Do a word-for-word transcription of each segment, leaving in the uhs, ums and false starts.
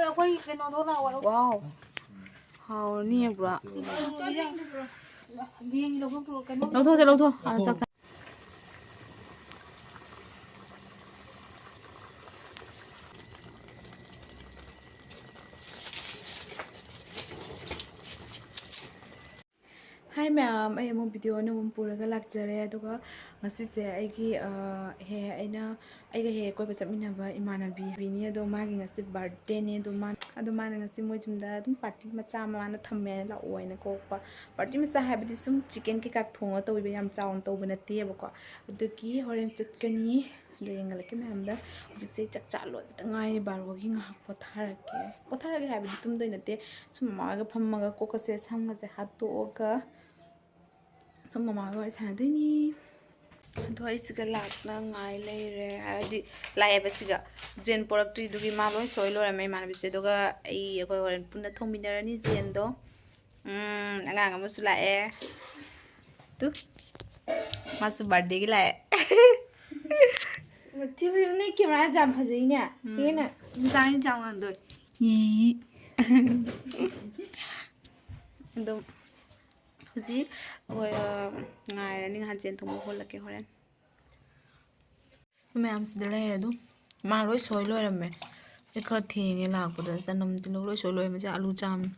ꯑꯩꯈꯣꯏ ꯀꯩꯅꯣꯗꯣ ꯂꯥꯛꯑꯣ꯫ ꯋꯥꯎ꯫ ꯍꯥꯎꯔꯅꯤꯌꯦ ꯄꯨꯔꯥ꯫ ꯌꯦꯡ ꯂꯧꯊꯣꯛ ꯀꯩꯅꯣ꯫ ꯂꯧꯊꯣꯛꯁꯦ, ꯂꯧꯊꯣꯛ꯫ ꯑꯥ, ꯆꯥꯛ ꯆꯥ-, ꯍꯥꯏ ꯃꯌꯥꯝ, ꯑꯩ ꯑꯃꯨꯛ ꯚꯤꯗꯤꯑꯣ ꯑꯅꯧꯕ ꯑꯃ ꯄꯨꯔꯒ ꯂꯥꯛꯆꯔꯦ꯫ ꯑꯗꯨꯒ ꯉꯁꯤꯁꯦ ꯑꯩꯒꯤ, ꯑ, ꯍꯦ, ꯑꯩꯅ, ꯑꯩꯒ ꯍꯦꯛ ꯍꯦꯛ ꯀꯣꯏꯕ ꯆꯠꯃꯤꯟꯅꯕ ꯏꯃꯥꯟꯅꯕꯤꯅꯤ꯫ ꯑꯗꯣ ꯃꯥꯒꯤ ꯉꯁꯤ ꯕꯥꯔꯗꯦꯅꯦ꯫ ꯑꯗꯣ ꯃꯥ, ꯑꯗꯣ ꯃꯥꯅ ꯉꯁꯤ ꯃꯣꯏ ꯌꯨꯝꯗ ꯑꯗꯨꯝ ꯄꯥꯔꯇꯤ ꯃꯆꯥ ꯑꯃ ꯃꯥꯅ ꯊꯝꯃꯦꯅ ꯂꯥꯛꯑꯣ ꯍꯥꯏꯅ ꯀꯧꯔꯛꯄ꯫ ꯄꯥꯔꯇꯤ ꯃꯆꯥ ꯍꯥꯏꯕꯗꯤ ꯁꯨꯝ ꯆꯤꯀꯟ ꯀꯩꯀꯥ ꯊꯣꯡꯉ ꯇꯧꯕꯤꯕ, ꯌꯥꯝ ꯆꯥꯎꯅ ꯇꯧꯕ ꯅꯠꯇꯦꯕꯀꯣ꯫ ꯑꯗꯨꯒꯤ ꯍꯣꯔꯦꯟ ꯆꯠꯀꯅꯤ꯫ ꯑꯗꯣ ꯌꯦꯡꯍꯜꯂꯛꯀꯦ ꯃꯌꯥꯝꯗ꯫ ꯍꯧꯖꯤꯛꯁꯦ ꯑꯩ ꯆꯥꯛ ꯆꯥ ꯂꯣꯏꯕꯗ ꯉꯥꯏꯔꯤ, ꯕꯥꯔꯣꯒꯤ ꯉꯥꯏꯍꯥꯛ ꯄꯣꯊꯥꯔꯛꯀꯦ꯫ ꯄꯣꯊꯥꯔꯛꯀꯦ ꯍꯥꯏꯕꯗꯤ ꯇꯨꯝꯗꯣꯏ ꯅꯠꯇꯦ꯫ ꯁꯨꯝ ꯃꯃꯥꯒ ꯐꯝꯃꯒ ꯀꯣꯛꯀꯁꯦ ꯁꯝꯒꯁꯦ ꯍꯥꯠꯇꯣꯛꯑꯒ ꯁꯨꯝ ꯃꯃꯥꯒ ꯋꯥꯔꯤ ꯁꯥꯟꯅꯗꯣꯏꯅꯤ꯫ ꯑꯗꯣ ꯑꯩ ꯁꯤꯒ ꯂꯥꯛꯅ ꯉꯥꯏ ꯂꯩꯔꯦ, ꯍꯥꯏꯗꯤ ꯂꯥꯛꯑꯦꯕ ꯁꯤꯒ꯫ ꯖꯦꯟ ꯄꯣꯔꯛꯇ꯭ꯔꯤꯗꯨꯒꯤ ꯃꯥ ꯂꯣꯏ ꯁꯣꯏ ꯂꯣꯏꯔꯝꯃꯦ ꯏꯃꯥꯟꯅꯕꯤꯁꯦ꯫ ꯑꯗꯨꯒ ꯑꯩ, ꯑꯩꯈꯣꯏ ꯍꯣꯔꯦꯟ ꯄꯨꯟꯅ ꯊꯣꯡꯃꯤꯟꯅꯔꯅꯤ ꯖꯦꯟꯗꯣ꯫ ꯎꯝ, ꯑꯉꯥꯡ ꯑꯃꯁꯨ ꯂꯥꯛꯑꯦ꯫ ꯇꯨ, ꯃꯥꯁꯨ ꯕꯥꯔꯗꯦꯒꯤ ꯂꯥꯛꯑꯦ꯫ ꯃꯆꯤꯟ ꯃꯅꯥꯎ camera ꯌꯥꯝ ꯐꯖꯩꯅꯦ꯫ ꯎꯝ꯫ ꯌꯦꯡꯉꯨꯅꯦ꯫ ꯏꯟꯖꯥꯡ, ꯏꯟꯖꯥꯡ ꯃꯥꯟꯗꯣꯏ꯫ ꯏ꯫ ꯑꯗꯨꯝ ꯍꯧꯖꯤꯛ ꯑꯩꯈꯣꯏ, ꯑ, ꯉꯥꯏꯔꯅꯤ, ꯉꯥꯏꯍꯥꯛ ꯖꯦꯟ ꯊꯣꯡꯕ ꯍꯧꯍꯜꯂꯛꯀꯦ ꯍꯣꯔꯦꯟ꯫ ꯃꯌꯥꯝꯁꯤꯗ ꯂꯩꯔꯦ ꯑꯗꯨꯝ꯫ ꯃꯥ ꯂꯣꯏ ꯁꯣꯏ ꯂꯣꯏꯔꯝꯃꯦ꯫ ꯑꯩ ꯈꯔ ꯊꯦꯡꯉꯦ ꯂꯥꯛꯄꯗ, ꯆꯅꯝ ꯇꯤꯜꯍꯧ ꯂꯣꯏ ꯁꯣꯏ ꯂꯣꯏꯔꯝꯃꯦ꯫ ꯁꯤ ꯑꯂꯨ ꯆꯥꯝꯃꯤ꯫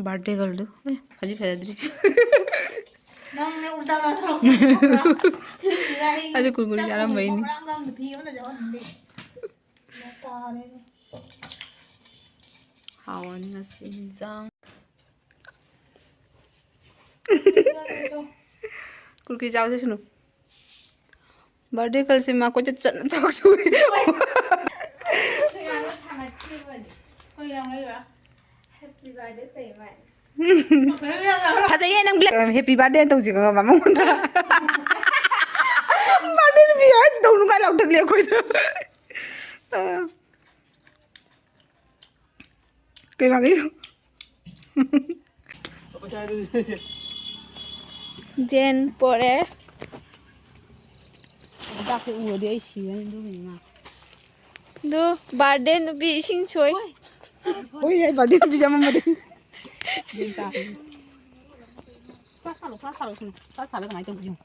ꯕꯥꯔꯗꯦ ꯒꯔꯜꯗꯨ꯫ ꯑꯦ, ꯐꯗꯤ ꯐꯖꯗ꯭ꯔꯤ꯫ ꯅꯪꯅ ꯎꯜꯇꯥ ꯇꯥꯊꯣꯔꯛꯄ ꯈꯪꯕ꯭ꯔꯥ? ꯊꯣꯏꯕꯤꯒ ꯑꯩꯒ ꯑꯗꯨ ꯀꯨꯔꯀꯨꯔꯤ ꯆꯥꯛ ꯆꯥꯔꯝꯕꯩꯅꯤ꯫ ꯊꯣꯡꯕ ꯃꯔꯥꯡ ꯀꯥꯏꯅ ꯐꯤ ꯑꯃꯗꯁꯨ ꯌꯥꯎꯍꯟꯅꯤꯡꯗꯦ꯫ ꯇꯥꯔꯦꯅꯦ꯫ ꯍꯥꯎꯔꯅꯤ ꯉꯁꯤ ꯏꯟꯖꯥꯡ꯫ ꯀꯨꯔꯀꯨꯔꯤ ꯆꯥꯎꯁꯦ ꯁꯨꯅꯨ꯫ ꯕꯥꯔꯗꯦ ꯒꯔꯜꯁꯦ ꯃꯥ ꯀꯣꯏꯆꯠ ꯆꯠꯅ ꯊꯕꯛ ꯁꯨꯔꯤ꯫ ꯐꯖꯩꯌꯦ ꯅꯪ black꯫ Happy birthday ꯇꯧꯁꯤꯀꯣ ꯃꯉꯣꯟꯗ꯫ ꯕꯥꯔꯗꯦ ꯅꯨꯄꯤ ꯍꯥꯏ ꯇꯧꯅꯨ ꯀꯥꯏ ꯂꯥꯎꯊꯠꯂꯦ ꯑꯩꯈꯣꯏꯗ꯫ ꯑ꯫ ꯀꯩ ꯋꯥꯒꯩꯅꯣ? ꯖꯦꯟ ꯄꯣꯔꯦ꯫ ꯍꯤꯗꯥꯛꯁꯦ ꯎꯔꯗꯤ ꯑꯩ ꯁꯤꯔꯅꯤ ꯑꯗꯨꯒꯤꯅꯤ ꯃꯥ꯫ ꯑꯗꯨ ꯕꯥꯔꯗꯦ ꯅꯨꯄꯤ ꯏꯁꯤꯡ ꯁꯣꯏ꯫ ꯍꯣꯏ, ꯑꯩ ꯕꯥꯔꯗꯦ ꯅꯨꯄꯤ ꯆꯃꯝꯕꯗꯤ꯫ ꯌꯦꯟ ꯆꯥꯕꯅꯤ꯫ ꯐ꯭ꯂꯥꯁ ꯊꯥꯜꯂꯣ, ꯐ꯭ꯂꯥꯁ ꯊꯥꯜꯂꯣ, ꯁꯤꯅ꯫ ꯐ꯭ꯂꯥꯁ ꯊꯥꯜꯂ ꯀꯃꯥꯏꯅ ꯇꯧꯕ ꯌꯦꯡꯉꯨ꯫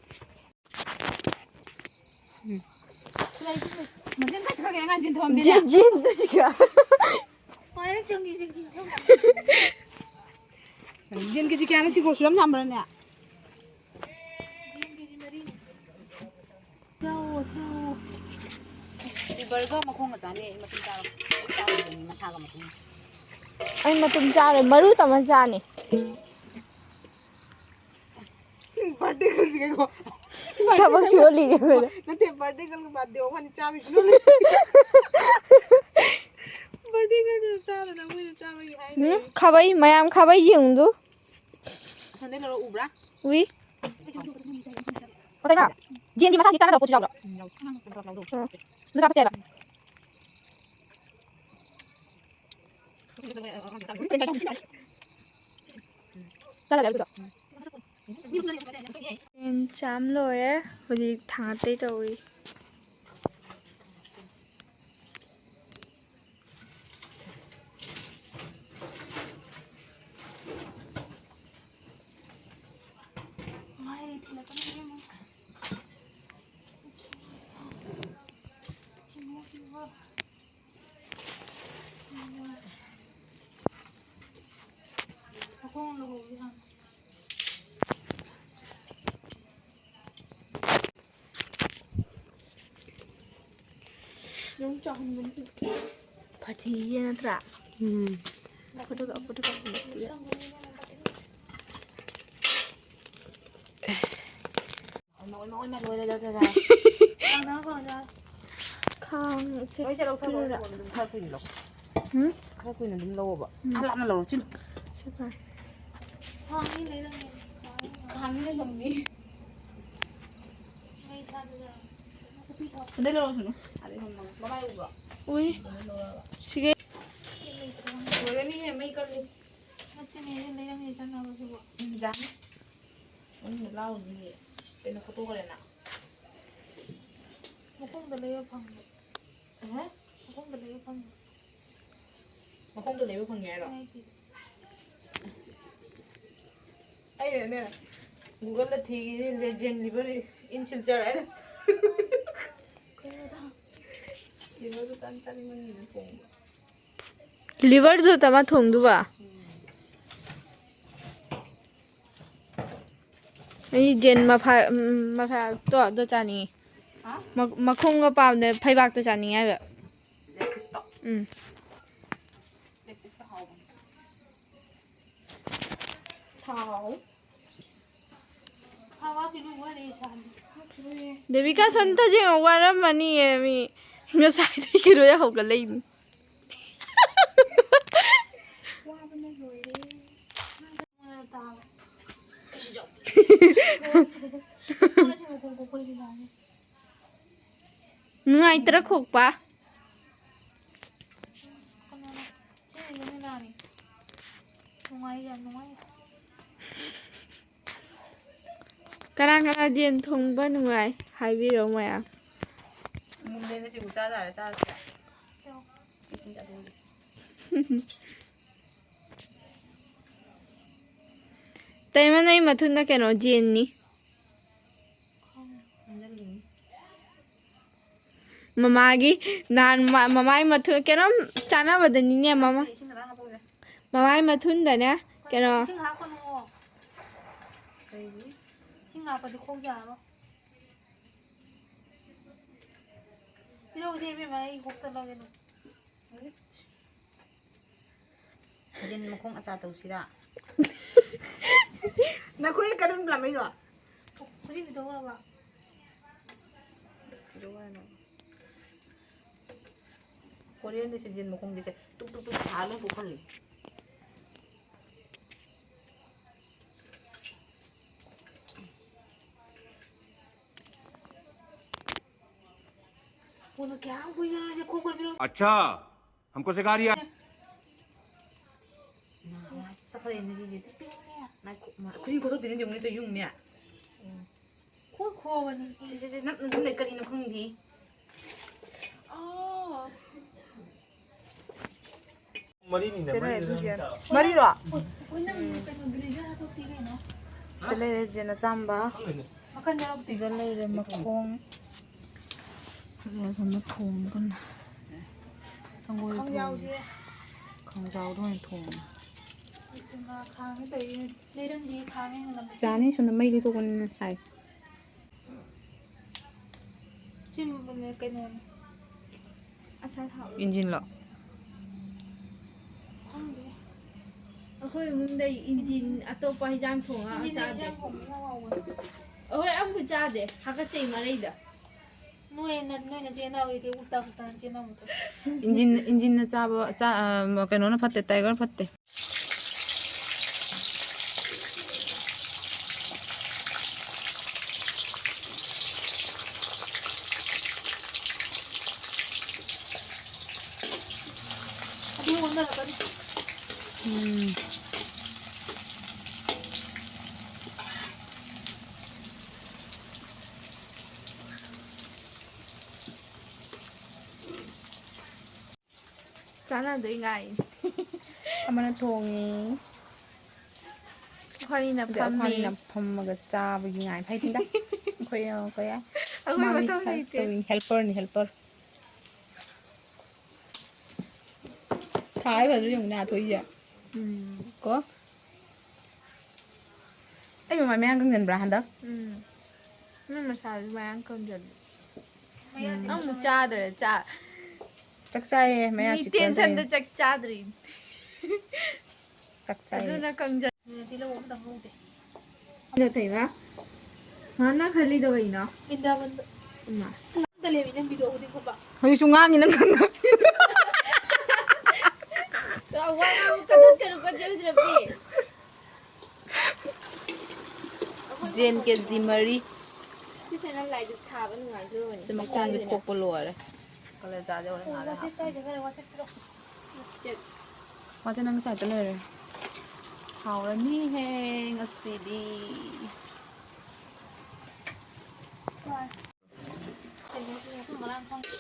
ꯎꯝ꯫ ꯃꯆꯤꯟ ꯀꯥꯏ ꯆꯠꯈ꯭ꯔꯒꯦ? ꯑꯉꯥꯡ ꯆꯤꯟ ꯊꯣꯝꯗꯦꯅꯦ꯫ ꯖꯤ-, ꯖꯤꯟꯗꯨ ꯁꯤꯒ꯫ ꯃꯥꯅ ꯆꯪꯉꯤ, ꯆꯪꯉꯤ, ꯆꯪꯉꯤ꯫ ꯌꯦꯟ ꯀꯦꯖꯤ ꯀꯌꯥꯅꯣ ꯁꯤꯕꯣ? ꯁꯨꯛꯌꯥꯝ ꯌꯥꯝꯕ꯭ꯔꯅꯦ? ꯌꯦꯟ ꯀꯦꯖꯤ ꯃꯔꯤꯅꯦ꯫ ꯆꯥꯎꯋꯣ, ꯆꯥꯎꯋꯣ꯫ ꯂꯤꯚꯔꯒ ꯃꯈꯣꯡꯒ ꯆꯥꯅꯤ, ꯑꯩ ꯃꯇꯨꯝ ꯆꯥꯔꯣꯏ꯫ ꯑꯩ ꯆꯥꯔꯣꯏꯗꯣꯏꯅꯤ, ꯃꯁꯥꯒ ꯃꯇꯨꯝ꯫ ꯑꯩ ꯃꯇꯨꯝ ꯆꯥꯔꯣꯏ, ꯃꯔꯨ ꯇꯝꯃ ꯆꯥꯅꯤ꯫ ꯕꯥꯔꯗꯦ ꯒꯔꯜꯁꯤ ꯀꯩꯅꯣ? ꯊꯕꯛ ꯁꯨꯍꯜꯂꯤꯅꯦ ꯑꯩꯈꯣꯏꯅ꯫ ꯅꯠꯇꯦ, ꯕꯥꯔꯗꯦ ꯒꯔꯜꯒ ꯕꯥꯔꯗꯦ ꯋꯥꯅꯤ ꯆꯥꯕꯤ ꯁꯨꯍꯜꯂꯤ꯫ ꯕꯥꯔꯗꯦ ꯒꯔꯜꯗꯨ ꯆꯥꯗꯅ ꯑꯩꯈꯣꯏꯅ ꯆꯥꯕꯒꯤ ꯍꯥꯏꯅꯦ꯫ ꯎꯝ, ꯈꯥꯕꯩ ꯃꯌꯥꯝ ꯈꯥꯕꯩ ꯌꯦꯡꯉꯨꯗꯨ꯫ ꯑꯁꯣꯝꯗꯩ ꯂꯧꯔꯛ ꯎꯕ꯭ꯔꯥ? ꯎꯏ꯫ ꯀꯩꯅꯣ? ꯖꯦꯟꯒꯤ ꯃꯁꯥꯁꯤ ꯆꯥꯟꯅꯗꯕ ꯄꯣꯠꯁꯨ ꯌꯥꯎꯕ꯭ꯔꯣ? ꯎꯝ, ꯌꯥꯎ-, ꯎꯝ, ꯌꯥꯎꯗꯦ꯫ ꯎꯝ꯫ ꯑꯗꯨ ꯆꯥ ꯐꯠꯇꯦ ꯍꯥꯏꯕ꯫ ꯆꯥꯗꯕ ꯌꯥꯎꯗ꯭ꯔꯣ? ꯌꯦꯟ ꯆꯥꯝ ꯂꯣꯏꯔꯦ꯫ ꯍꯧꯖꯤꯛ ꯊꯥꯡꯒꯠꯇꯣꯏ ꯇꯧꯔꯤ꯫ ꯐꯖꯩꯌꯦ ꯅꯠꯇ꯭ꯔꯥ? ꯎꯝ꯫ ꯑꯐꯨꯠꯇꯒ, ꯑꯐꯨꯠꯇꯒ꯫ ꯈꯥꯡꯁꯦ ꯂꯣꯏꯁꯦ ꯂꯧꯊꯣꯛꯈ꯭ꯔꯣ, ꯄꯤꯔꯨꯔ꯫ ꯑꯗꯨꯝ ꯈꯔ ꯀꯨꯏꯅ ꯂꯧ-, ꯎꯝ? ꯈꯔ ꯀꯨꯏꯅ ꯑꯗꯨꯝ ꯂꯧꯑꯣꯕ꯫ ꯎꯝ꯫ ꯈꯔ ꯂꯥꯞꯅ ꯂꯧꯔꯣ, ꯆꯤꯟ꯫ ꯁꯤ ꯐꯔꯦ꯫ ꯈꯥꯡꯗꯤ ꯂꯩꯔꯝꯅꯤ꯫ ꯃꯩ ꯊꯥꯗꯨꯗ꯫ ꯑꯗꯩ ꯂꯧꯔꯁꯅꯨ꯫ ꯑꯗꯩ ꯊꯝꯃꯒ꯫ ꯃꯃꯥꯏ ꯎꯕ꯭ꯔꯣ? ꯎꯏ꯫ ꯑꯗꯩ ꯂꯧꯔꯒ꯫ ꯁꯤꯒꯩ꯫ ꯂꯣꯏꯔꯅꯤꯍꯦ, ꯃꯩ ꯀꯜꯂꯤ꯫ ꯅꯠꯇꯦꯅꯦ, ꯂꯩꯔꯝꯅꯤ ꯆꯪꯉꯕꯁꯤꯕꯨ꯫ ꯎꯝ, ꯌꯥꯅꯤ꯫ ꯃꯅꯨꯡꯗ ꯂꯥꯎꯔꯤꯅꯦ꯫ ꯀꯩꯅꯣ, ꯐꯣꯇꯣ ꯀꯥꯔꯦꯅ꯫ ꯃꯈꯣꯡꯗ ꯂꯩꯕ ꯐꯪꯗꯦ꯫ ꯑꯍ꯫ ꯃꯈꯣꯡꯗꯣ ꯂꯩꯕ ꯐꯪꯉꯦ ꯍꯥꯏꯔꯣ? ꯑꯩꯅꯅꯦ, Google-ꯗ ꯊꯤꯔꯤꯁꯦ ꯖꯦꯟ ꯂꯤꯚꯔ ꯏꯟ ꯁꯤꯜꯆꯔ ꯍꯥꯏꯅ꯫ ꯂꯤꯚꯔꯗꯨ ꯇꯟ ꯆꯥꯅꯤꯡꯃꯟꯒꯤꯗꯅ ꯊꯣꯡꯕ꯫ ꯂꯤꯚꯔꯗꯨ ꯇꯃꯥ ꯊꯣꯡꯗꯨꯕ? ꯑꯩ ꯖꯦꯟ ꯃꯐꯥ-, ꯎꯝ, ꯃꯐꯥꯏꯗꯣ ꯑꯗꯨ ꯆꯥꯅꯤꯡꯉꯤ꯫ ꯍꯥ? ꯃ-, ꯃꯈꯣꯡꯒ ꯄꯥꯝꯗꯦ, ꯐꯩꯕꯥꯛꯇꯣ ꯆꯥꯅꯤꯡꯉꯦ ꯍꯥꯏꯕ꯫ Leg piece-ꯇꯣ? ꯎꯝ꯫ Leg piece-ꯇꯣ ꯍꯥꯎꯕꯅꯤ꯫ ꯊꯥꯎ꯫ ꯊꯥꯎ ꯍꯥꯞꯈꯤꯅꯨ, ꯋꯥꯠꯂꯤ ꯏꯁꯥ꯫ ꯗꯦꯕꯤꯀꯥ ꯁꯣꯝꯇ ꯌꯦꯡꯉꯣ, ꯋꯥꯔꯝꯃꯅꯤꯌꯦ ꯃꯤ꯫ ꯉꯁꯥꯏꯗꯒꯤ ꯀꯩꯅꯣ ꯍꯧꯒꯠꯂꯛꯏꯅꯤ꯫ ꯋꯥꯕꯅ ꯂꯣꯏꯔꯦ꯫ ꯅꯨꯡꯉꯥꯏꯇ꯭ꯔꯥ ꯈꯣꯛꯄ? ꯀꯅꯥ ꯀꯅꯥ ꯌꯦꯟ ꯊꯣꯡꯕ ꯅꯨꯡꯉꯥꯏ ꯍꯥꯏꯕꯤꯔꯛꯑꯣ ꯃꯌꯥꯝ꯫ ꯃꯨꯟꯗꯦꯅꯦ ꯁꯤꯕꯨ ꯆꯥ ꯌꯥꯔꯦ, ꯆꯥꯔꯁꯤꯔ? ꯆꯦ ꯆꯤꯡ ꯆꯥꯊꯣꯛꯑꯒꯦ꯫ ꯇꯩꯃ ꯅꯪ ꯃꯊꯨꯟꯗ ꯀꯩꯅꯣ ꯖꯦꯟꯅꯤ꯫ ꯅꯝꯖꯜꯂꯤꯅꯤ꯫ ꯃꯃꯥꯒꯤ ꯅꯍꯥꯟ ꯃ-, ꯃꯃꯥꯏ ꯃꯊꯨꯟ ꯀꯩꯅꯣꯝ ꯆꯥꯟꯅꯕꯗꯅꯤꯅꯦ ꯃꯃꯥ꯫ ꯏꯁꯤꯡ ꯈꯔ ꯍꯥꯞꯄꯛꯎꯁꯦ꯫ ꯃꯃꯥꯏ ꯃꯊꯨꯟꯗꯅꯦ ꯀꯩꯅꯣ꯫ ꯏꯁꯤꯡ ꯍꯥꯞꯀꯅꯨ꯫ ꯀꯩꯒꯤ? ꯏꯁꯤꯡ ꯍꯥꯞꯄꯗꯤ ꯈꯣꯡ ꯌꯥꯔꯔꯣꯏ꯫ ꯄꯤꯔꯛꯎꯁꯦ ꯏꯕꯦꯝꯃ, ꯑꯩ ꯈꯣꯛꯇꯠꯂꯒꯦ ꯑꯗꯨꯝ꯫ ꯌꯦꯟ ꯃꯈꯣꯡ ꯑꯆꯥꯔ ꯇꯧꯁꯤꯔꯥ? ꯅꯈꯣꯏ ꯀꯔꯝ ꯂꯥꯛꯃꯩꯅꯣ? ꯈꯨꯖꯤꯟ ꯀꯩꯗꯧꯔꯕ? ꯀꯩꯗꯧ ꯍꯥꯏꯅꯣ? ꯀꯣꯔꯤꯌꯟꯗ ꯁꯤ ꯌꯦꯟ ꯃꯈꯣꯡꯒꯤꯁꯦ ꯇꯨꯛ ꯇꯨꯛ ꯇꯨꯛ ꯁꯥꯔ ꯂꯣꯏ ꯄꯣꯛꯍꯜꯂꯤ꯫ ꯀꯣꯟꯅ ꯀꯌꯥꯝ ꯀꯨꯏꯅ ꯂꯩꯔꯦ ꯈꯣꯛꯄ ꯄꯤꯔꯛ-, अच्छा, हमको सिखा रिया। ꯅꯥ, ꯃꯥ ꯆꯠꯈ꯭ꯔꯦꯅꯦ ꯁꯤꯁꯦ꯫ ꯄꯤꯔꯛꯎꯅꯦ꯫ ꯉꯥꯏꯈꯣ, ꯃꯥ, ꯈꯨꯖꯤꯟ ꯈꯨꯗꯣꯛꯇꯤꯅ ꯌꯦꯡꯉꯨꯅꯦ ꯇꯧ ꯌꯨꯝꯅꯦ꯫ ꯈꯣꯏ ꯈꯣꯕꯅꯤ꯫ ꯁꯤ, ꯁꯤ, ꯁꯤ, ꯅꯞ-, ꯅꯞ-, ꯅꯞ ꯂꯩ ꯀꯔꯤꯅꯣ ꯈꯪꯗꯦ꯫ ꯑꯥ꯫ ꯃꯔꯤꯅꯤꯅꯦ, ꯁꯤ ꯂꯩꯔꯦ, ꯃꯔꯤꯅꯤꯅꯦ꯫ ꯑꯗꯨꯒꯤ ꯃꯔꯤꯔꯣ? ꯑꯩꯈꯣꯏ ꯅꯪ ꯀꯩꯅꯣ ꯒ꯭ꯔꯤꯖꯔ ꯍꯥꯞꯇꯣꯛꯇꯦ ꯀꯩꯅꯣ? ꯁꯤ ꯂꯩꯔꯦ ꯖꯦꯟ ꯑꯆꯥꯝꯕ꯫ ꯃꯈꯟ ꯌꯥꯎꯗꯦ꯫ ꯁꯤꯒ ꯂꯩꯔꯦ ꯃꯈꯣꯡ꯫ ꯑꯗꯩ ꯑꯁꯣꯝꯗ ꯊꯣꯡꯉꯤ ꯀꯟꯅ꯫ ꯁꯪꯒꯣꯏ ꯈꯥꯡꯖꯥꯎꯁꯦ꯫ ꯊꯣꯡꯉꯤ꯫ ꯈꯥꯡꯖꯥꯎꯗ ꯑꯣꯏꯅ ꯊꯣꯡꯉꯤ꯫ ꯉꯥ ꯈꯥꯡꯉꯦ ꯇꯧꯔꯤꯁꯦ꯫ ꯂꯩꯔꯪꯗꯤ ꯈꯥꯡꯉꯦ ꯉꯝꯃꯦ꯫ ꯆꯥꯅꯤ ꯁꯣꯝꯗ ꯃꯩ ꯂꯩꯊꯣꯛꯄꯅꯤꯅ ꯁꯥꯏ꯫ ꯁꯤ ꯀꯩꯅꯣꯅꯦ꯫ ꯑꯆꯥ ꯊꯥꯎ꯫ ꯏꯟꯖꯤꯟꯂꯣ? ꯈꯪꯗꯦ꯫ ꯑꯩꯈꯣꯏ ꯏꯃꯨꯡꯗ ꯏꯟꯖꯤꯟ ꯑꯇꯣꯞꯄ ꯍꯤꯟꯖꯥꯡ ꯊꯣꯡꯉ ꯏꯟꯖꯤꯟꯗ ꯆꯥꯗꯦ꯫ ꯍꯤꯟꯖꯥꯡ ꯊꯣꯡꯕ ꯌꯥꯝ ꯍꯥꯎꯕꯅꯦ꯫ ꯑꯩꯈꯣꯏ ꯑꯝꯕꯨ ꯆꯥꯗꯦ꯫ ꯍꯥꯀꯠꯆꯩ ꯃꯔꯩꯗ꯫ ꯅꯣꯏ ꯅ-, ꯅꯣꯏ ꯅꯆꯤꯟ ꯅꯅꯥꯎꯒꯤꯗꯤ ꯎꯜꯇꯥ ꯄꯨꯜꯇꯥ ꯅꯆꯤꯟ ꯅꯅꯥꯎ ꯉꯥꯛꯇ꯫ ꯏꯟꯖꯤꯟ, ꯏꯟꯖꯤꯟꯅ ꯆꯥꯕ, ꯆꯥ-, ꯑ, ꯀꯩꯅꯣꯅ ꯐꯠꯇꯦ, ꯇꯥꯏꯒꯔ ꯐꯠꯇꯦ꯫ ꯑꯗꯨ ꯑꯣꯟꯅꯔꯛꯀꯅꯤ꯫ ꯎꯝ꯫ ꯆꯥꯟꯅꯗꯣꯏ ꯉꯥꯏ꯫ ꯑꯃꯅ ꯊꯣꯡꯉꯤ꯫ ꯑꯩꯈꯣꯏꯅꯤꯅ ꯑꯗ ꯐꯝꯃꯤ꯫ ꯑꯩꯈꯣꯏꯅꯤꯅ ꯐꯝꯃꯒ ꯆꯥꯕꯒꯤ ꯉꯥꯏ꯫ ꯐꯩꯇꯤꯡꯗ꯫ ꯑꯩꯈꯣꯏ, ꯑꯩꯈꯣꯏ, ꯑꯩꯈꯣꯏ ꯃꯥꯗꯤ ꯃꯊꯧ help ꯂꯩꯇꯦ꯫ ꯇꯧꯔꯤꯅꯤ, helper ꯅꯤ, helper꯫ ꯊꯥ ꯍꯥꯏꯕꯁꯨ ꯌꯦꯡꯉꯨꯅꯦ, ꯑꯥ ꯊꯣꯛꯏꯁꯦ꯫ ꯎꯝ꯫ ꯀꯣ? ꯑꯩ ꯃꯃꯥꯏ ꯃꯌꯥꯡ ꯀꯪꯖꯟꯕ꯭ꯔꯥ ꯍꯟꯗꯛ? ꯎꯝ꯫ ꯅꯪ ꯅꯁꯥꯁꯨ ꯃꯌꯥꯡ ꯀꯪꯖꯜꯂꯤ꯫ ꯎꯝ꯫ ꯑꯃꯨꯛ ꯆꯥꯗ꯭ꯔꯦ, ꯆꯥ-, ꯆꯥꯛ ꯆꯥꯏꯌꯦ, ꯃꯌꯥ ꯃꯤ ꯆꯤꯛꯄ ꯇꯦꯟꯁꯟꯗ ꯇꯧꯔꯤꯅꯦ꯫ ꯆꯥꯛ ꯆꯥꯗ꯭ꯔꯤ꯫ ꯆꯥꯛ ꯆꯥꯏꯌꯦ꯫ ꯑꯗꯨꯅ ꯀꯪꯖꯜ-, ꯇꯤꯜꯍꯧ ꯑꯃꯇꯪ ꯉꯧꯗꯦ꯫ ꯁꯤꯅ ꯀꯩꯕ? ꯍꯥꯟꯅ ꯈꯜꯂꯤꯗꯣ ꯀꯩꯅꯣ? ꯕ꯭ꯔꯤꯟꯗꯥꯕꯟꯗ꯫ ꯏꯃꯥ꯫ ꯑꯝꯇ ꯂꯦꯝꯃꯤ ꯅꯪ ꯚꯤꯗꯤꯑꯣ ꯈꯨꯗꯤꯡ ꯈꯣꯠꯄ꯫ ꯍꯧꯖꯤꯛꯁꯨ ꯉꯥꯡꯉꯤ ꯅꯪ ꯈꯪꯗꯕ꯫ ꯋꯥ ꯉꯥꯡꯕ ꯀꯟꯊꯠꯀꯅꯨꯀꯣ, ꯆꯦ ꯍꯨꯖꯤꯔꯞꯄꯤ꯫ ꯖꯦꯟ ꯀꯦ ꯖꯤ ꯃꯔꯤ꯫ ꯁꯤ ꯆꯦꯅꯦꯜ ꯂꯥꯏꯗꯨ ꯊꯥꯕ ꯅꯨꯡꯉꯥꯏꯗꯣꯏꯔꯣꯅꯦ꯫ ꯁꯤ ꯃꯈꯣꯡꯗꯤ ꯈꯣꯛꯄ ꯂꯣꯏꯔꯦ꯫ ꯀꯂꯦꯖꯥꯗꯤ ꯍꯣꯔꯦꯟ ꯉꯥꯜꯂ ꯍꯥꯞꯄꯣ꯫ ꯋꯥꯆꯦ ꯅꯪ ꯁꯥꯏꯠꯇ ꯂꯩꯔꯦ꯫ ꯍꯥꯎꯔꯅꯤꯍꯦ ꯉꯁꯤꯗꯤ꯫ ꯀꯩꯅꯣꯁꯤꯅꯦ ꯑꯩꯈꯣꯏ ꯃꯔꯥꯡ ꯈꯪꯗꯦ꯫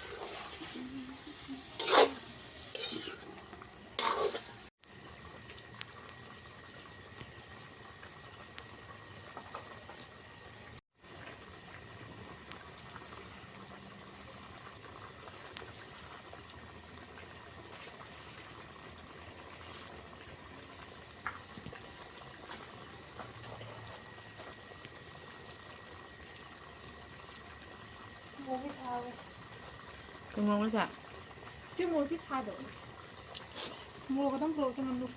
ꯀꯩꯅꯣꯁꯦ꯫ ꯁꯤ ꯃꯣꯔꯣꯛꯁꯤ ꯁꯥꯗꯕꯅꯦ꯫ ꯃꯣꯔꯣꯛ ꯈꯛꯇꯪ ꯄꯨꯔꯛꯇꯅ ꯂꯨ꯫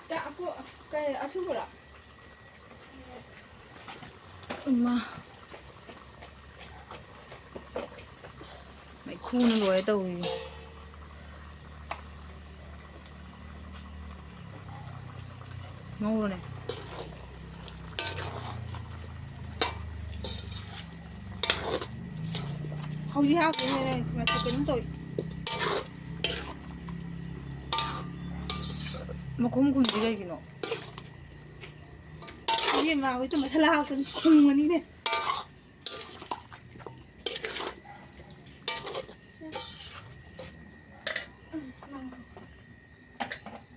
ꯀ-, ꯑꯀꯨ-, ꯀꯩ, ꯑꯁꯨꯕꯔꯣ? ꯏꯃꯥ꯫ ꯃꯩꯈꯨꯅ ꯂꯣꯏꯔꯦ ꯇꯧꯔꯤꯁꯦ꯫ ꯉꯧꯔꯣꯅꯦ꯫ ꯍꯧꯖꯤꯛ ꯍꯥꯞꯄꯨꯅꯦ, ꯅꯪ ꯀꯩꯅꯣꯝ ꯇꯧꯏ꯫ ꯃꯈꯨꯝ ꯈꯨꯝꯗꯤ ꯀꯩꯒꯤꯅꯣ? ꯏꯕꯦꯝꯃ, ꯍꯧꯖꯤꯛꯇ ꯃꯁꯥꯂꯥ ꯍꯥꯞꯄꯅꯤ, ꯈꯨꯝꯃꯅꯤꯅꯦ꯫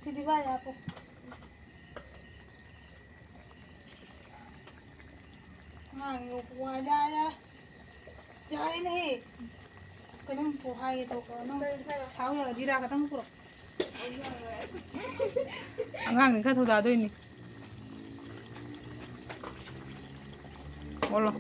ꯁꯤꯗꯤ ꯚꯥꯏ ꯍꯥꯞꯄꯣ꯫ ꯑꯉꯥꯡ ꯌꯣꯛꯄ ꯋꯥꯏ꯫ ꯌꯥꯔꯦ, ꯌꯥꯔꯦ꯫ ꯌꯥꯔꯦꯅꯦꯍꯦ꯫ ꯀꯩꯅꯣꯝ ꯄꯨ ꯍꯥꯏꯒꯦ ꯇꯧꯕ꯫ ꯅꯪ ꯁꯥꯎ ꯌꯥꯔꯗꯤ ꯖꯤꯔꯥ ꯈꯛꯇꯪ ꯄꯨꯔꯛꯑꯣ꯫ ꯑꯉꯥꯡꯅꯤ ꯈꯔ ꯊꯧꯗꯥꯗꯣꯏꯅꯤ꯫ ꯑꯣꯜꯂꯣ꯫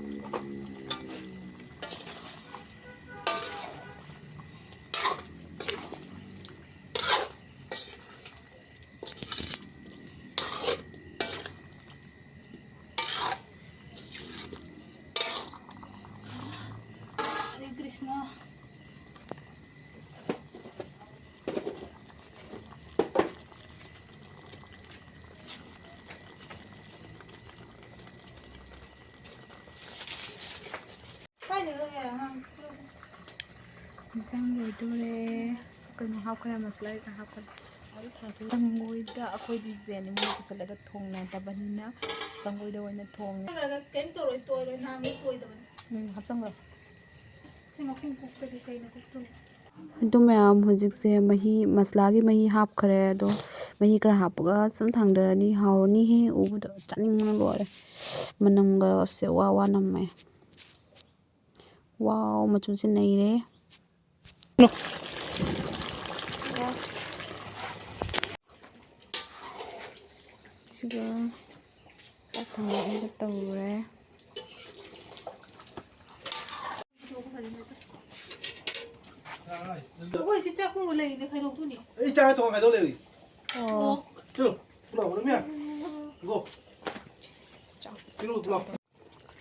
ꯍꯔꯦ ꯀ꯭ꯔꯤꯁꯅ꯫ ꯀꯥꯏꯗ ꯂꯧꯒꯦ ꯑꯉꯥꯡ? ꯏꯟꯁꯥꯡ ꯂꯣꯏꯗꯣꯔꯦ꯫ ꯀꯩꯅꯣ ꯍꯥꯞꯈ꯭ꯔꯦ, ꯃꯁꯂꯥ ꯀꯩꯀꯥ ꯍꯥꯞꯈ꯭ꯔꯦ꯫ ꯆꯪꯒꯣꯏꯗ ꯑꯩꯈꯣꯏꯗꯤ ꯖꯦꯟ ꯏꯃꯨꯡꯗ ꯄꯨꯁꯜꯂꯒ ꯊꯣꯡꯅꯗꯕꯅꯤꯅ ꯆꯪꯒꯣꯏꯗ ꯑꯣꯏꯅ ꯊꯣꯡꯉꯦ꯫ ꯀꯩꯝ ꯇꯧꯔꯣꯏ, ꯇꯣꯏꯔꯣꯏ, ꯅꯍꯥꯟꯒꯩ ꯇꯣꯏꯗꯕꯅꯤ꯫ ꯎꯝ, ꯍꯥꯞꯆꯟꯈ꯭ꯔꯣ꯫ ꯁꯤ ꯃꯈꯨꯝ ꯀꯨꯞꯇꯗꯤ ꯀꯩꯅ ꯀꯨꯞꯇꯣꯏꯅꯣ? ꯑꯗꯨ ꯃꯌꯥꯝ ꯍꯧꯖꯤꯛꯁꯦ ꯃꯍꯤ, ꯃꯁꯂꯥꯒꯤ ꯃꯍꯤ ꯍꯥꯞꯈ꯭ꯔꯦ꯫ ꯑꯗꯣ ꯃꯍꯤ ꯈꯔ ꯍꯥꯞꯄꯒ ꯁꯨꯝ ꯊꯥꯡꯗꯔꯅꯤ꯫ ꯍꯥꯎꯔꯅꯤꯍꯦ! ꯎꯕꯗ ꯆꯥꯅꯤꯡꯕꯅ ꯂꯣꯏꯔꯦ꯫ ꯃꯅꯝꯒꯁꯦ ꯋꯥ ꯋꯥ ꯅꯝꯃꯦ꯫ ꯋꯥꯎ, ꯃꯆꯨꯁꯦ ꯅꯩꯔꯦ꯫ ꯁꯤꯒ ꯆꯥꯛ ꯊꯥꯡꯒꯠꯅꯕ ꯇꯧꯔꯦ꯫ ꯆꯥꯛ ꯄꯨꯔ ꯂꯩꯔꯤꯅꯦ, ꯈꯥꯏꯗꯣꯛꯇꯣꯏꯅꯦ꯫ ꯑꯩ ꯆꯥꯛ ꯊꯣꯡ ꯀꯩꯗꯧ ꯂꯩꯔꯤ? ꯑꯣ꯫ ꯄꯤꯔꯣ, ꯄꯤꯔꯣ, ꯄꯤꯔꯣ, ꯃꯤꯌꯥ꯫ ꯒꯣ꯫ ꯄꯤꯔꯣ, ꯄꯤꯔꯣ꯫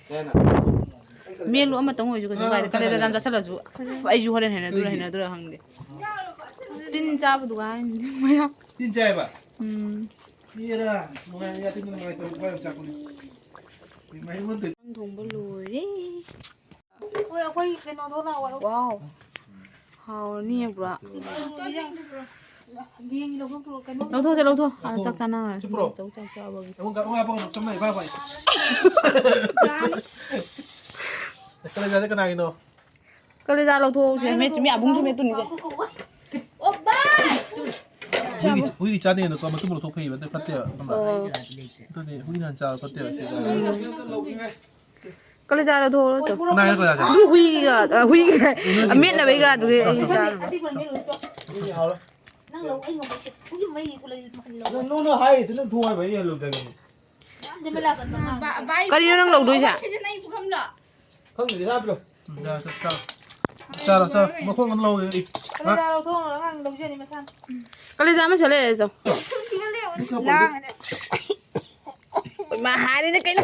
ꯌꯥꯏꯅ꯫ ꯃꯦꯠꯂꯨ ꯑꯃꯇꯪ ꯑꯣꯏꯔꯁꯨ ꯀꯩꯁꯨ ꯀꯥꯏꯗꯦ꯫ ꯀꯥꯟꯅꯗꯦ꯫ ꯀꯥꯂꯦꯖꯥ ꯌꯥꯝ ꯆꯥꯁꯤꯜꯂꯁꯨ꯫ ꯑꯩꯁꯨ ꯍꯣꯔꯦꯟ ꯍꯩꯅꯗꯣꯏꯔꯥ ꯀꯩꯒꯤ? ꯍꯩꯅꯗꯣꯏꯔꯥ ꯈꯪꯗꯦ꯫ ꯇꯤꯟ ꯆꯥꯕꯗꯨꯒ ꯍꯥꯏꯅꯤ ꯃꯌꯥꯝ꯫ ꯇꯤꯟ ꯆꯥꯏꯕ? ꯎꯝ꯫ ꯏꯔꯥ, ꯅꯨꯡꯉꯥꯏ, ꯌꯥ, ꯇꯤꯟ ꯅꯨꯡꯉꯥꯏꯇꯕ ꯈ꯭ꯋꯥꯏ ꯌꯥꯝ ꯆꯥꯛꯄꯅꯦ꯫ ꯏꯃꯥ, ꯑꯩꯉꯣꯟꯗ ꯊꯣꯡꯕ ꯂꯣꯏꯔꯦ꯫ ꯍꯣꯏ, ꯑꯩꯈꯣꯏ ꯀꯩꯅꯣꯗꯣ ꯂꯥꯛꯑꯣ꯫ ꯋꯥꯎ꯫ ꯍꯥꯎꯔꯅꯤꯌꯦ ꯄꯨꯔꯥ꯫ ꯌꯦꯡꯒꯤ ꯂꯧꯊꯣꯛ ꯄꯨꯔꯛꯑꯣ, ꯀꯩꯅꯣ꯫ ꯂꯧꯊꯣꯛꯁꯦ, ꯂꯧꯊꯣꯛ꯫ ꯑꯥ, ꯆꯥꯛ ꯆꯥꯅꯔꯅꯤ꯫ ꯁꯤ ꯄꯨꯔꯛꯑꯣ꯫ ꯆꯧ ꯆꯥꯛ ꯆꯥꯕꯒꯤ꯫ ꯑꯩꯉꯣꯟꯗ ꯉꯥ ꯄꯥꯎ ꯆꯝꯅ ꯏꯕꯥ ꯕꯥꯏ꯫ ꯀꯂꯦꯖꯥꯁꯦ ꯀꯅꯥꯒꯤꯅꯣ? ꯀꯂꯦꯖꯥ ꯂꯧꯊꯣꯛꯍꯧꯁꯦ꯫ ꯃꯦꯠ-, ꯃꯤ ꯑꯕꯨꯡꯁꯨ ꯃꯦꯠꯇꯨꯅꯤꯁꯦ꯫ ꯑꯣ, ꯕꯥꯏ! ꯍꯨꯏꯒꯤ, ꯍꯨꯏꯒꯤ ꯆꯥꯅꯦꯅꯀꯣ ꯃꯇꯨꯝ ꯂꯧꯊꯣꯛ ꯐꯩꯌꯦꯕ, ꯑꯗꯨ ꯐꯠꯇꯦꯕ, ꯈꯪꯕ꯭ꯔꯥ? ꯑꯣ꯫ ꯑꯗꯨꯗꯤ ꯍꯨꯏꯅ ꯍꯥꯟꯅ ꯆꯥꯕ ꯐꯠꯇꯦꯕ꯫ ꯀꯂꯦꯖꯥ ꯂꯧꯊꯣꯛꯑꯣ, ꯆꯣ꯫ ꯀꯅꯥ ꯍꯥꯏꯅꯣ ꯀꯂꯦꯖꯥ ꯆꯥ-? ꯑꯗꯨ ꯍꯨꯏꯒ, ꯑ, ꯍꯨꯏꯒ, ꯑ, ꯃꯦꯠꯅꯕꯩꯒ ꯑꯗꯨꯒꯤ ꯑꯩ ꯆꯥꯅꯕ꯫ ꯅꯪ ꯂꯧ, ꯑꯩ ꯉꯝꯃꯣꯏꯁꯦ꯫ ꯍꯨꯏ ꯃꯩ ꯊꯣꯛꯂꯛꯏ, ꯃꯈꯜ ꯂꯧ꯫ ꯅꯪ, ꯅꯪꯅ ꯍꯥꯏꯔꯤꯗꯨ ꯅꯪ ꯊꯣꯡ ꯍꯥꯏꯕ ꯑꯩ ꯍꯜꯂꯨꯗꯕꯅꯤ꯫ ꯌꯥꯝꯗꯤ ꯃꯩ ꯂꯥꯛꯀꯟꯕ ꯑꯉꯥꯡ꯫ ꯀꯔꯤꯅꯣ ꯅꯪ ꯂꯧꯗꯣꯏꯁꯦ? ꯁꯤꯁꯦ ꯅꯪ ꯄꯨꯈꯝꯂꯣ? ꯈꯪꯗꯦ, ꯆꯥꯕ꯭ꯔꯣ? ꯎꯝ, ꯆꯥꯔꯣ, ꯆꯥꯔꯣ, ꯆꯥꯔꯣ꯫ ꯃꯈꯣꯡ ꯑꯃ ꯂꯧꯒꯦ ꯑꯩ꯫ ꯀꯂꯦꯖꯥ ꯂꯧꯊꯣꯛꯑꯣ, ꯑꯉꯥꯡ ꯂꯧꯖꯅꯤ ꯃꯁꯥꯅ꯫ ꯀꯂꯦꯖꯥ ꯑꯃ ꯁꯦꯠꯂꯛꯑꯦ, ꯆꯧ꯫ ꯂꯥꯡꯉꯗꯤ꯫ ꯏꯃꯥ ꯍꯥꯏꯔꯤꯅꯦ ꯀꯩꯅꯣ?